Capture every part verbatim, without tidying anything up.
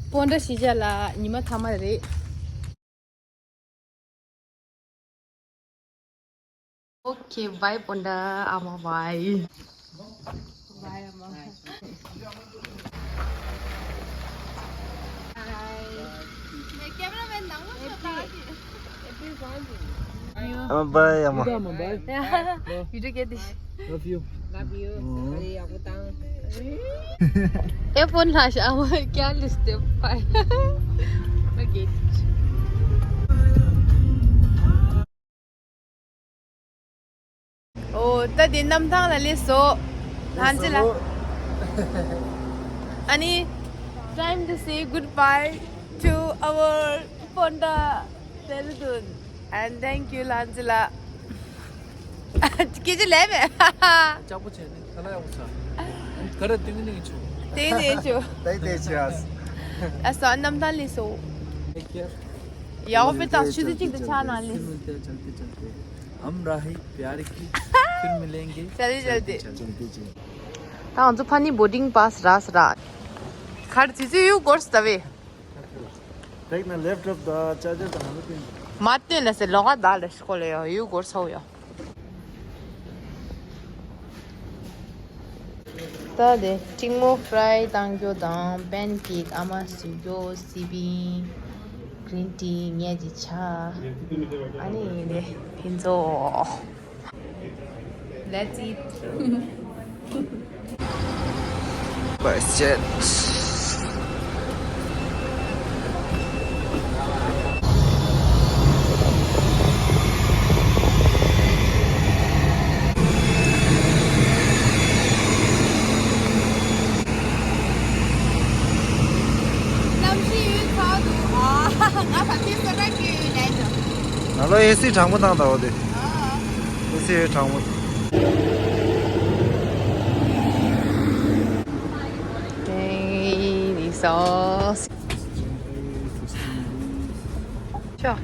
སྤོན་ཊ་གཞིས་ཆགས་ལ་ཉི་མ་མཐའ་མ་རེད། Okay, bye སྤོན་ཊ། ཨ་མ་bye. Bye ཨ་མ། Hi. Hey, cameraman ནང་ལ་ཤོག་ད། ཨ་མ་bye ཨ་མ། You too, Ketish. Love you. Love you. ཨེ་ཕོན་ལ་ཤ་ཨ་མ་ཀྱ་ལིས་ཏེ་bye. Okay. ཨོ་ད་དེ་གནམ་ཐང་ལ་སླེབས་སོང་། ལྷ་རྩེ་ལ། ཨ་ནི། Time to say goodbye to our སྤོན་ཊ་Dehradun and thank you ལྷ་རྩེ་ལ། སྐད་ཆ་ལས་མེད། ལྕགས་པོ་བྱས་ནས་ཁ་ལག་ཡག་པོ་ཆགས། ག་རེ་ཏིང་ངེ་ཆུ། ཏིང་ངེ་ཆུ། ཏིང་ངེ་ཆུ། ཨ་སོ་གནམ་ཐང་སླེབས་སོང་། Take care. ཡག་པོ་དཔེ་ཏག་ཆུ་ཚོད་གཅིག་དང་ཆགས་ན་ལེ། चलते चलते चलते हम रहे प्यार की फिर मिलेंगे। चलते चलते। ད་ང་ཚོ་ཕ་ནི་boarding pass རག་ས་རག་གར་དུས་ཚོད་ཡོད་སྐོར་ཟ་བས། Take the left of the charger དང་མ་བསྟན། མ་བསྟན་ལ་ཟེར་ལོག་ག་ད་ལ་ཤི་ཁོ་ལ་ཡོད་ཡོད་སྐོར་ཚོ་ཡོད། ད་དེ་ཏིང་མོ་fry བཏང་རྒྱུ་དང་pancake ཨ་མ་བཟོས་རྒྱུ། སི་པིང་། green tea ངས་ཀྱི་ཆ། ཨ་ནི་དེ་ཕན་ཚོགས། Let's eat. Let's eat. གནམ་གཤིས་ཡོད་ཚ་འདུག་ཨ། ང་ད་ལྟའི་སོ་ཊ་གི་ཡོད་ལས་ཀྱང་། ང་ལ་ཨེ་སི་གྲང་མོ་བཏང་དང་འོ་དེ། ཨེ་སི་ཡོད་གྲང་མོ། Hey, this sauce. Sure.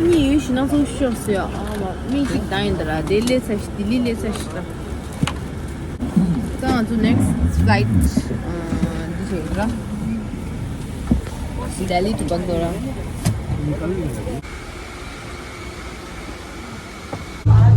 གཉིས་ཡོད་ཤི་ན་སོང་ཤོག་ཟེར་ཡ། ཨ་མ་མི་གཅིག་བཏང་ཡིན་ད་ར། དེ་ལས་ཚ་ཤི་དེ་ལི་ལས་ཚ་ཤི་ད། ད་ང་ཚོ་next flight འདི་བྱེད་ར། Delhi to Bagdogra.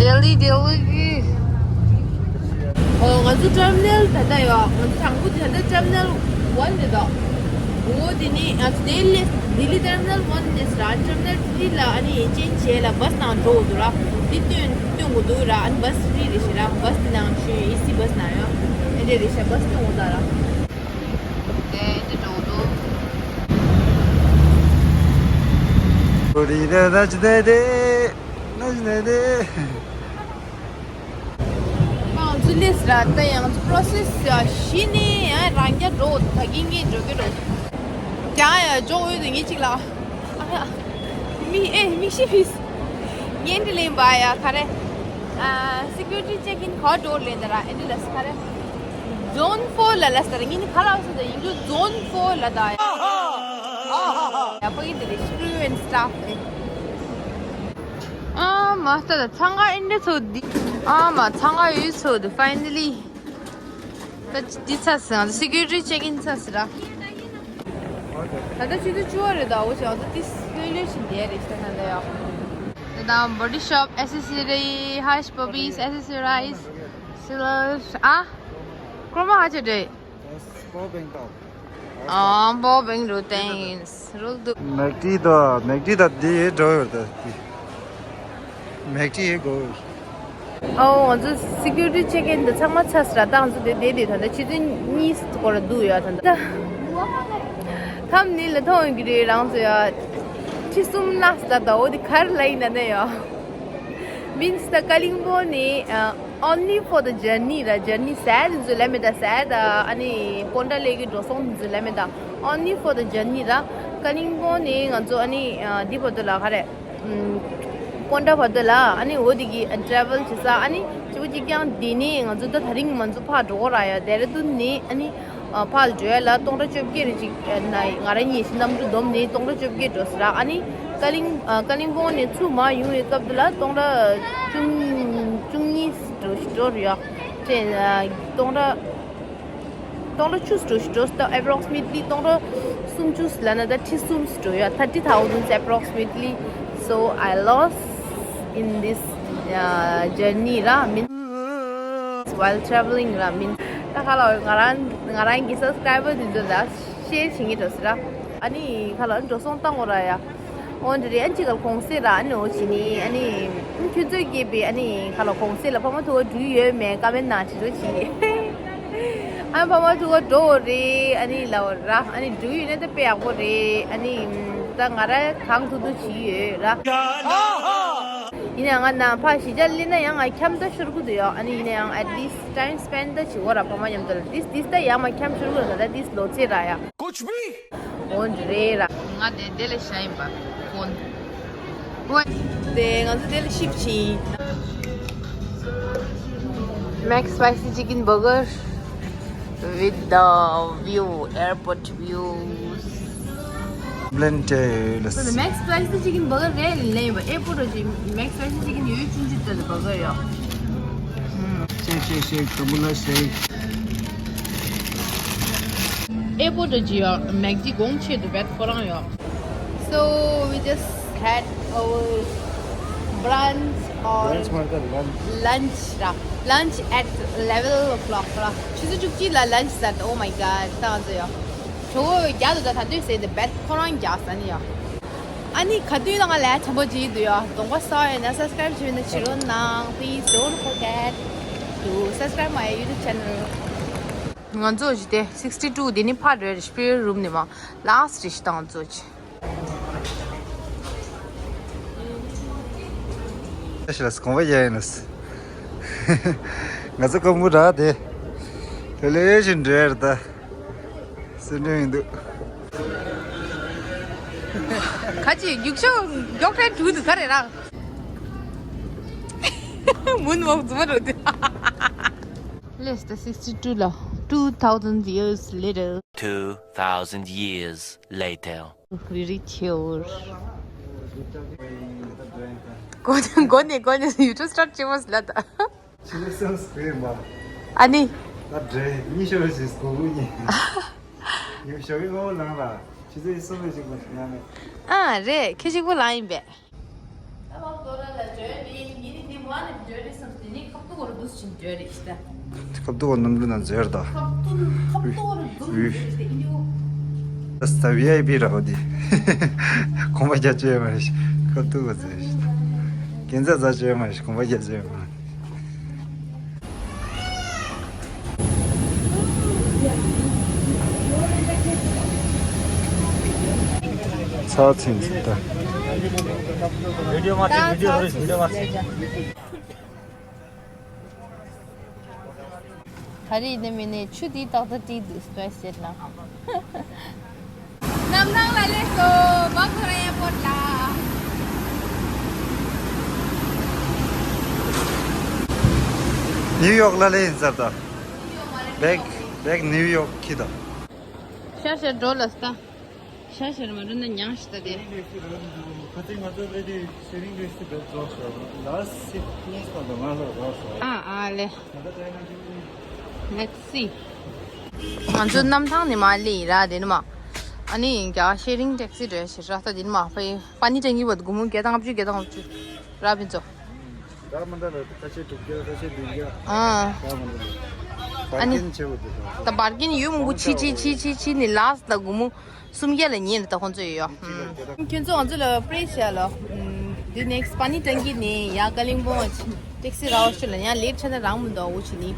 Delhi, Delhi. ཨོ་ང་ཚོ་terminal ད་ལྟ་ཡོད། ང་ཚོ་དང་པོ་ད་ལྟ་terminal one དེ་དང་། འོ་དེ་ནི་ང་ཚོ་Delhi, Delhi terminal one དེ་ར། terminal three ལ་ཨ་ནི་change བྱས་ལ་bus ནང་འགྲོ་དགོས་འདུག་ར། དེ་སྟོན་སྟོན་དགོས་འདུག་ར། ཨ་ནི་bus free རེད་ཤག་ར། bus དེ་ནང་ཞོན་ཨེ་སི་bus ནང་ཡོད། ཨེ་འདྲ་རེད་ཤག bus སྟོན་དགོས་འདུག་ར། དེ་འདྲ་འགྲོ་འདུག་ང་ཚོ་སླེབས་ར། ད་ཡང་ཚོ་process ཡ་གཞི་ནས་ཡང་རང་རྐྱ་འགྲོ་ད་གིན་གིན་འགྲོ་གི་འགྲོ། ཀྱང་ཡ་འཇོག་འོས་དུ་ངེད་ཅིག་ལ། ཨ་ཡ། མི་ཨེ་མི་ཤི་ཕིས། ངན་དྲི་ལེན་པ་ཡ་ག་རེ། ཨ་security check in ག་འགྲོ་ལེན་ད་ར་ཨེ་འདི་ལ་ས་ག་རེ། zone four ལ་ལ་ས་ར་ངེད་ནི་ག་ལ་སོ་ད་ཡིན་རྒྱུ་zone four ལ་ད་ཡ། ཡ་པ་ཡིན་དེ་རེ་crew and staff ཨེ། ཨ་མ་ལྟ་ད་འཚང་ཁ་ཨིན་འདྲ་ཚོ་འདི། ཨ་མ་འཚང་ཁ་ཡོད་ཚོ་འདི་finally། ད་འདི་ཚ་སི་ང་ཚོ་security check in ཚ་སི་ར། ད་ལྟ་ཆུ་ཚོད་བཅུ་པ་རེད་ད། འོ་ཞག་ད་ཏི་སི་ལྷོད་ལྷོད་ཞིག་བསྡད་རེད་ཤག་ད་ལྟ་ཡ། ད་ད་body shop accessory, hush puppies, accessorize, slippers ཨ། ཀྲོ་མ་ཧ་ཆེ་འདྲེ། ཨ་བོ་བེང་རུ་ཏེང་རུལ་དུ། མེག་ཏི་དང་མེག་ཏི་དང་དེ་འགྲོ་ཡོད་ད་དེ། མེག་ཏི་ཡེ་གོ། ཨའོ་ང་ཚོ་security check in དུ་ཚང་མ་ཚར་སོང་ར། ད་ང་ཚོ་དེ་བསྡད་དེ་ད་ལྟ་ཆུ་ཚོད་གཉིས་སྐོར་འདུག་ཡ་ད་ལྟ། ཐམ་ནི་ལ་མཐོང་གི་རེད་རང་ཚོ་ཡ། ཁྲི་གསུམ་ལྷག་ད་ད་འོ་དེ་གར་ལ་ཡིན་ན་ནས་ཡ། means ད་ཀ་ལིང་པོ་ནི་only for the journey ར། journey ཟེར་དེ་ཚོ་ལ་མེད་ད་ཟེར་ད། ཨ་ནི་སྤོན་ཊ་ལེ་གི་འགྲོ་སོང་དེ་ཚོ་ལ་མེད་ད། only for the journey ར། ཀ་ལིང་པོ་ནི་ང་ཚོ་ཨ་ནི་འདི་བར་དུ་ལ་ག་རེ། སྤོན་ཊ་བར་དུ་ལ་ཨ་ནི་འོ་དེ་གི་travel བྱེད་ས། ཨ་ནི་གཅིག་པུ་གཅིག་རྐྱང་དེ་ནི་ང་ཚོ་ད་ད་རིང་ང་ཚོ་ཕར་འགྲོ་གོ་ར་ཡ། ཌེ་ར་ཌུན་ནི་ཨ་ནི་ཕར་འགྲོ་ཡ་ལ་སྟོང་ཕྲག་བཅོ་བརྒྱད་རེ་ཅིག་ན་ང་རང་ཉིད་ཀྱི་གནམ་གྲུ་བསྡོམས་ནི་སྟོང་ཕྲག་བཅོ་བརྒྱད་འགྲོ་ས་ར། ཨ་ནི་ཀ་ལིང་ཀ་ལིང་པོང་ནས་ཚུར་མར་ཡོང་བའི་སྐབས་དུ་ལ་སྟོང་ཕྲག་བཅུ་བཅུ་གཉིས་འགྲོ། ཞིག་འགྲོ་རེད་ཡ། དེ་སྟོང་ཕྲག་སྟོང་ཕྲག་བཅུ་ཞིག་འགྲོ་ཞིག་འགྲོ་ད། approximately སྟོང་ཕྲག་སུམ་ཅུ་ལབ་ན་ད་ཁྲི་གསུམ་ཞིག་འགྲོ་ཡ། thirty thousand approximately. So I lost in this uh, journey ར། means while traveling ར། means ད་ག་ལ་ང་རང་ང་རང་གི་subscriber དེ་ཚོ་ལ་share བྱེད་ངེས་འགྲོ་ཟེར་ར། ཨ་ནི་ག་ལ་འགྲོ་སོང་བཏང་དགོས་ར་ཡ། འོ་འདི་རེད། ཨ་ནི་གཅིག་ག་གོང་ཚད་ར། ཨ་ནི་འོ་བྱེད་ནི་ཨ་ནི་ཁྱོད་ཚོས་སྐྱེས་པའི་ཨ་ནི་ག་ལ་གོང་ཚད་ལ་ཕ་མ་ཐུག་ག་འགྲོ་ཡི་ཡོད་མེད་ཀ་མེན་ནང་བྲིས་རོགས་གྱིས། ཨ་ནི་ཕ་མ་ཐུག་ག་འགྲོ་འོ་རེད། ཨ་ནི་ལབ་ར། ཨ་ནི་འགྲོ་ཡི་ཡོད་ན་ད་དཔེ་ཡག་པོ་རེད། ཨ་ནི་ད་ང་ར་གང་ཐུབ་ཐུབ་བྱེད་ཡོད་ར། ཡིན་ན་ང་ནང་ཕ་གཞིས་ཆགས་སླེབས་ན་ཡང་ང་འཁྱམ་ད་ཤོར་གི་འདུག་ཡོ། ཨ་ནི་ཡིན་ན་ཡང་at least time spend ད་བྱེད་དགོས་ར་ཕ་མ་མཉམ་དུ་ལ། this this ད་ཡང་མ་འཁྱམ་ཤོར་གི་ར། ད་this ལོ་ཚད་ར་ཡ། འོ་འདི་རེད་ར། ང་དེ་དེ་ལ་བཞག་ཡིན་པ་ཕོན། ཝེ། དེ་ང་ཚོ་དེ་ལ་ཤིབ་ཕྱིན། Mac spicy chicken burger with the view, airport views. Blend ལ། Mac spicy chicken burger རེད་ལེ་ཡིན་པ། airport ཀྱི་Mac spicy chicken ཡོད་ཆུང་ཆུང་དེ་ལ་burger ཡོད། Shake, shake, shake, tumula shake. airport ཀྱི་ཡོད། Mac ཀྱི་གོང་ཆེ་དུ་བེད་ཁོ་རང་ཡོད། So we just had our brunch or lunch མ་རེད་ད། lunch. lunch ར། lunch at eleven o'clock ར། ཆུ་ཚོད་བཅུ་གཅིག་ལ་lunch ཟ། Oh my god ད་ང་ཚོ་ཡོད། གྲོད་ཁོག་རྒྱགས་འདུག་ད་ད་དུས་ཟས་དེ་བེད་ཁོ་རང་རྒྱགས་ཟ་ནི་ཡོད། ཨ་ནི་ག་དུས་ལ་ང་ལས་ཆེན་པོ་བྱེད་ཀྱི་འདུག་ཡོད། གདོང་པ་སོགས་ཡོད་ན་subscribe བྱས་ན་བྱེད་རོགས་གནང་། Please don't forget to subscribe my YouTube channel. ང་ཚོ་ཞི་བདེ་sixty two དེ་ནི་ཕར་རེད། spare room ནི་མ་last རེད་ཞི་ད་ང་ཚོ་ཅི། ཤི་ལ་སྐོང་བ་ཡ་ཡིན་ལ། ང་ཚོ་ཀོང་པོ་ར་དེ་ལེ་ལེ་བཞིན་འགྲོ་ཡ་རེད་ད། སེམས་ཁྲལ་མི་འདུག་ཁ་ཅིག་རྒྱུག་ཤོག་མགྱོགས་ཁྲལ་དྲུག་འདུག་ག་རེ་རང་། མུན་འོག་རྫུན་མ་རུ་དེ། Let's the sixty two ལ། two thousand years later. Two thousand years later. རི་རི་ཁྱེའུར། གོ་ནས་གོ་ནས་གོ་ནས་YouTube start བྱེད་མོ་ལ་ད། ཕྱི་ཚེས་གསུམ་སྐུའི་མ། ཨ་ནི། ད་འདྲེ་གཉིས་ཤོར་ཞིག་སྒོ་ངུ་གཉིས། ཡུམ་ཞོགས་པའི་སྔ་མོ་ལངས་ལ། ཕྱི་ཚེས་གསུམ་ལ་ཞིག་མ་ཞིག་ལངས་ནས། ཨ་རེད། ཁྱེད་གཅིག་པོ་ལངས་ཡིན་པས། ད་བབ་དོ་ར་ལ་འཇོལ་རེད། ཉིན་ནི་འདི་མ་ནི་འཇོལ་རེད་བསམ་སྟེ་ནི་ཁབ་ཏུ་གོ་ར་འདུག་ཅིང་འཇོལ་རེད་ཤི་ད། ཁབ་ཏུ་གོ་རྣམ་འགྲུལ་ན་འཇོལ་ད། ཁབ་ཏུ་ཁབ་ཏུ་གོ་ར་འདུག་འཇོལ་རེད་ཤི་ད་ཨིན་ཡོ། ད་ས་བི་ཨའི་པི་ར་བ་དེ། གོམ་པ་རྒྱ་ཆེ་མ་རེད་ཤི། ཁབ་ཏུ་གོ་ཟེར་ཤི་ད། གན་ཚ་ཚ་ཆེ་མ་རེད་ཤི། གོམ་པ་རྒྱ་ཆེ་མ་རེད། ཚར་ཚིན་ཚིན་ད། བི་ཌིའོ་མ་བྱེད། བི་ཌིའོ་ཧོར་བི་ཌིའོ་མ་བྱེད། ག་རེ་ཡིན་ནའི་མིན་ནའི་ཆུ་འདི་ཏག་ཏག་བྲིས་འདུག་སྤེ་ཟེར་ན། གནམ་ཐང་ལ་སླེབས་སོང་། བྷག་ལོར་ཨེར་པོར་ལ། ནིའུ་ཡོག་ལ་སླེབས་ཡིན་ཟེར་ད། བྷག་བྷག་ནིའུ་ཡོག་ཁྱི་ད། ཤར་ཤར་འགྲོ་ལ་ལྟ། ཤར་ཤར་མ་འགྲོ་ན་མྱངས་ཤི་ད་དེ། ཁ་ཚིག་ང་ཚོ་ལ་དེ་ཤེ་རིང་རེ་སི་བེད་རོགས་ཤོག་ལ་སི་ཀློང་སོང་དང་ང་ལ་རོགས་ཤོག་ཨ་ཨ་ལེ། ང་ཚོ་ཏྲའི་ན་ཅིག Let's see. ང་ཚོ་གནམ་ཐང་ནས་མར་སླེབས་ཡིན་ར་དེ་ནི་མ། ཨ་ནི་རྒྱ་ཤེ་རིང་ཊེག་སི་འགྲོ་ཡ་ཞིག་ར་ད་དེ་ནི་མ་ཕ་ཡི་པ་ནི་ཏྲེན་གྱི་བར་སྒོར་མོ་བརྒྱ་དང་ལྔ་བཅུ་བརྒྱ་དང་ལྔ་བཅུ་ར་ཕན་ཚོ། ར་མ་འདྲ་ལ་ཁ་ཤས་དྲུག་བརྒྱ་ཁ་ཤས་བདུན་བརྒྱ། ཨ། ར་མ་འདྲ་ལ། ཨ་ནི། བར་གིན་ཆེ་བོ་དེ་དང་། ད་བར་གིན་ཡོད་མང་པོ་ཕྱི་ཕྱི་ཕྱི་ཕྱི་ཕྱི་ནི་ལ་སི་ད་སྒོར་མོ་སུམ་བརྒྱ་ལ་ཉེ་ནི་ད་ཁོང་ཚོ་ཡོད་ཡོད། ཁྱོད་ཚོ་ང་ཚོ་ལ་པྲེ་བྱས་ལོ། འདི་ནེག་སི་པ་ནི་ཏྲེན་གྱི་ནི་ཡ་ཀ་ལིང་པོང་ཨ་ཆི། ཊེག་སི་ར་བ་ཤོད་ལ་ཡང་ལེཊ་ཆགས་ན་རང་མི་འདུག་འུ་ཆི་ནི།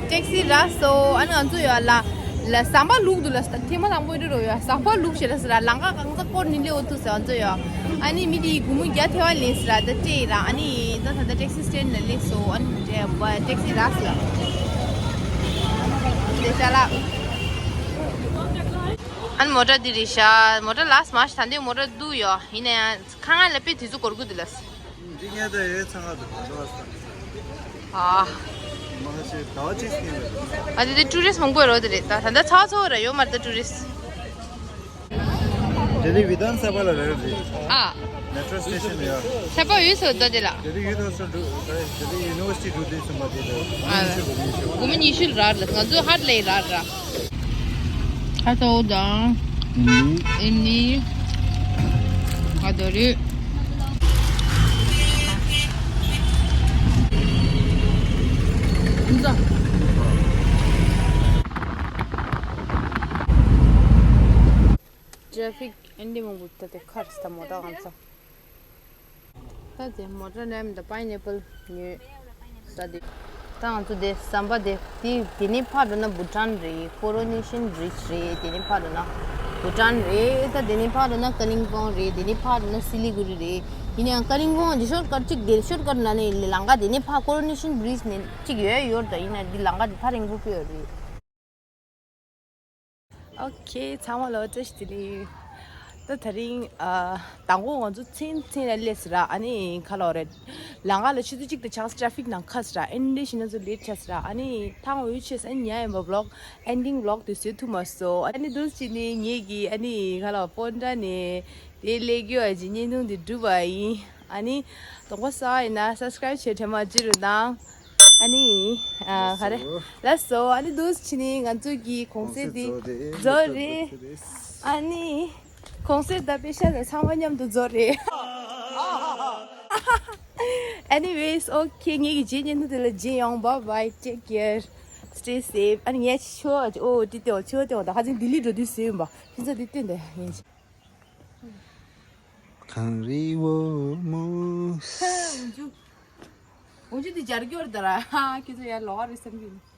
ཊེག་སི་ར་སོ་ཨ་ནི་ང་ཚོ་ཡོད་ལ། ལ་ཟམ་པ་ལུག་འདུག་ལ་ཐེངས་མ་དང་པོ་འདི་རུ་ཡོད་ཟམ་པ་ལུག་ཞེས་ལ་ཟེར་ལ་ལང་ཀ་གང་ཚ་སྐོར་ནི་ལེ་འོ་ཐུག་ཟེར་ང་ཚོ་ཡོད། ཨ་ནི་མི་དེའི་སྒོར་མོ་བརྒྱ་ཐེ་བ་ལེན་ཟེར་ལ་ད་སྤྲད་ར། ཨ་ནི་ད་ད་ད་ཊེག་སི་སི་ཊེན་ཌི་ལ་སླེབས་སོ། ཨ་ནི་ཊེག་སི་ར་ཟེར་ལ། དེ་ཤ་ལ། ཨ་ནི་མོ་ཊ་འདི་རེད་ཤག་མོ་ཊ་ལ་སི་མ་ཤི་ད་འདི་མོ་ཊ་འདུག་ཡོད། ཡིན་ན་ཡང་ཁ་ང་ལ་དཔེ་དུས་ཚོད་འགོར་གི་འདུག་ལ། འདི་ངས་ད་ཡོད་ཚང་ག་འདུག་ག་འགྲོ་བ་ས། ཨ། མ་ཤེས་ཟླ་བ་གཅིག་སྙིང་རེད། ཨ་དེ་དེ་ཊུ་རི་སི་མང་པོ་རོ་དེ་རེད་ད། ད་ལྟ་ཚ་བ་ཚ་བ་ར་ཡོད་མ་རེད་ད་ཊུ་རི་སི། ལྡི་ལི་བི་དྷན་ས་བྷ་ལ་རེད་རེད། ཨ། Metro station ཡ། ཚད་པ་ཡོད་སོ་ད་དེ་ལ། དེ་རིང་ཡོད་དོ་སོ་འགྲོ་དེ་རིང་ཡུ་ནི་ཝར་སི་ཊི་འགྲོ་དུས་སོ་མ་དེ་ལ། ཨ། དགོང་མོ་ཉི་ཤུ་ལ་ར་ལ་ང་ཚོ་ཧར་ལས་ར་ར། ཁ་ཐོག་དང་། ཨིན་ནི། ཨིན་ནི། ཁ་དོ་རི། ཏྲེ་ཕིག་ཨེ་འདྲ་མང་པོ་ད་དེ་ཁར་སྟ་མོ་ད་ང་ཚོ། ད་དེ་མོ་ཊ་ནེམ་དང་པའི་ནེ་པལ་ཉོས། ད་དེ། ད་ང་ཚོ་དེ་ཟམ་པ་དེ་དེ་དེ་ནས་ཕར་འགྲོ་ན་བྷུ་ཊན་རེད། ཀོ་རོ་ནེ་ཤན་བྷི་རིཇ་རེད། དེ་ནས་ཕར་འགྲོ་ན་བྷུ་ཊན་རེད། ད་དེ་ནས་ཕར་འགྲོ་ན་ཀ་ལིམ་པོང་རེད། དེ་ནས་ཕར་འགྲོ་ན་སི་ལི་གུ་རི་རེད། ཡིན་ནའང་ཀ་ལིམ་པོང་གི་ཤོར་ཀཊ་གཅིག་དེ་ཤོར་ཀཊ་ལ་ནས་ལམ་ཁ་དེ་ནས་ཕར་ཀོ་རོ་ནེ་ཤན་བྷི་རིཇ་ནས་གཅིག་ཡོད་ཡོད། ད་ཡིན་ན་འདི་ལམ་ཁ་དེ་ཐག་རིང་པོ་དཔེ་ཡོད་རེད། ཨོ་ཁེ། ཚང་མ་ལ་བཀྲ་ཤིས་བདེ་ལེགས། ད་དེ་རིང་ཨ་མདང་དགོང་ང་ཚོ་མཚན་མཚན་ལ་སླེབས་སི་ར། ཨ་ནི་ག་ལོ་རེད། ལམ་ཁ་ལ་ཆུ་ཚོད་གཅིག་དང་ཆགས་སི་ཊེ་ཕིག་ནང་ཁ་སི་ར། ཨེ་འདྲ་ཞིག་ན་ཚོ་ལེ་ཊི་ཆགས་སི་ར། ཨ་ནི་ཐང་འོད་ཆེ་སི་ཨ་ནི་ཉ་ཡིན་པ་བི་ལོག་ཨེན་ཌིང་བི་ལོག་དེ་བཟོས་ཐུབ་མ་སོང་། ཨ་ནི་འདུག་སེ་ནི་ངེད་ཀྱི་ཨ་ནི་ག་ལོ་སྤོན་ཊ་ནས་དེ་ལས་རྒྱུ་ཨ་ཅི་བརྙན་ཐུང་དེ་གྲུབ་པ་ཡིན། ཨ་ནི་དང་པོ་ས་ཡིན་ན་སབ་སི་ཀ་རེབ་བྱེད་དྲན་མ་བརྗེད་རུ་དང་། ཨ་ནི་ཨ་ག་རེ་ལགས་སོ། ཨ་ནི་འདུག་སེ་ནི་ང་ཚོ་གི་གོང་གོང་གསལ་གསལ་དེ་རྫོགས་རེད། རྫོགས་རེད། ཨ་ནི་གོང་གསལ་ད་པེ་ཤ་ལ་ཚང་མ་མཉམ་དུ་རྫོགས་རེད། Anyways, okay, ངེད་ཀྱི་རྗེས་ཉིན་དུ་དེ་ལ་རྗེས་ཡོང་། Bye bye, take care, stay safe. ཨ་ནི་ངས་ཆོ་ཨོ་ཏི་ཏེ་ཆོ་ཏེ་ད་ཧ་ཅང་ལྡི་ལི་འགྲོ་དུས་ཟོས་ཡིན་པ། ཁྱེད་ཚོ་འདི་སྟོན་དེ་ཡིན། གངས་རི་འོ་མ། འོ་ཇུ། འོ་ཇུ་འདི་སྦྱར་སྐྱོར་ད་ར། ཧ་ཁྱེད་ཚོ་ཡར་ལོག་རེད་བསམ་གྱི་ཡིན།